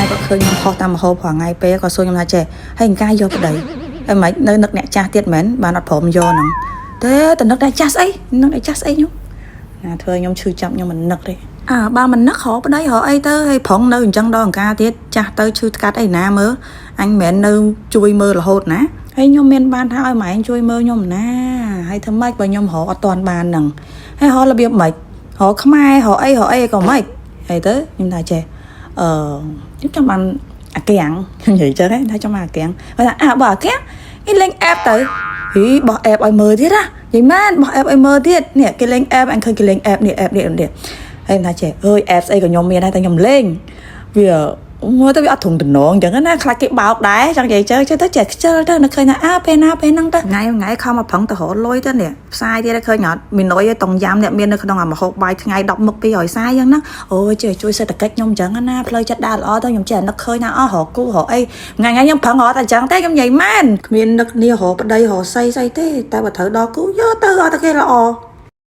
គាត់ឃើញខ្ញុំផុសតាមមហូបរាល់ថ្ងៃពេលគាត់សួរខ្ញុំថាចេះហើយអង្ការយកប្តីហើយមិននៅនឹកអ្នកចាស់ទៀតមែនបានអត់ព្រមយកហ្នឹងទេតែនឹកអ្នកចាស់ស្អីនឹកអ្នកចាស់ស្អីខ្ញុំណាធ្វើខ្ញុំឈឺចាប់ខ្ញុំមិននឹកទេអើបើមិននឹករកប្តីរកអីទៅហើយប្រងនៅអញ្ចឹងដល់អង្ការទៀតចាស់ទៅឈឺថ្កាត់អីណាមើលអញមិនមែននៅជួយមើលរហូតណាហើយខ្ញុំមានបានថាឲ្យម៉ែឯងជួយមើលខ្ញុំណាហើយធ្វើម៉េចបើខ្ញុំរកអត់ទាន់បានហ្នឹងហើយរករបៀបម៉េចរកខ្មែររកអីរកអីក៏ម៉េចហើយទៅខ្ញុំថាចេះ អឺខ្ញុំចង់បានអាកាំងខ្ញុំនិយាយចឹងហ្នឹងថាចង់បានអាកាំងគាត់ថាអើបើអាកាំងគេលេង app ទៅហីបោះ app ឲ្យមើលទៀតណានិយាយមែនបោះ app ឲ្យមើលទៀតនេះគេលេង app អញឃើញគេលេង app នេះ app នេះនេះហើយខ្ញុំថាចេះអើយ app ស្អីក៏ខ្ញុំមានដែរតែខ្ញុំលេងវាមើលទៅវាអត់ត្រង់តំណងអញ្ចឹងណាខ្លាចគេបោកដែរចង់និយាយចឹងចឹងទៅចេះខ្ជិលទៅនឹកឃើញថាអើពេលណាពេលហ្នឹងទៅថ្ងៃថ្ងៃខំមកប្រឹងទៅរកលុយទៅនេះផ្សាយទៀតឃើញអត់មានលុយឯតុងយ៉ាំអ្នកមាននៅក្នុងអាម្ហូបបាយថ្ងៃ10មុខ240អញ្ចឹងណាអូយចេះជួយសេដ្ឋកិច្ចខ្ញុំអញ្ចឹងណាផ្លូវចិត្តដើរល្អទៅខ្ញុំចេះនឹកឃើញថាអស់រកគូរកអីថ្ងៃថ្ងៃខ្ញុំប្រឹងរកតែអញ្ចឹងទេខ្ញុំនិយាយមែនគ្មាននឹកនេះរកប្តីរកស្អីស្អីទេតែបើត្រូវដល់គូយកទៅអត់តែគេល្អ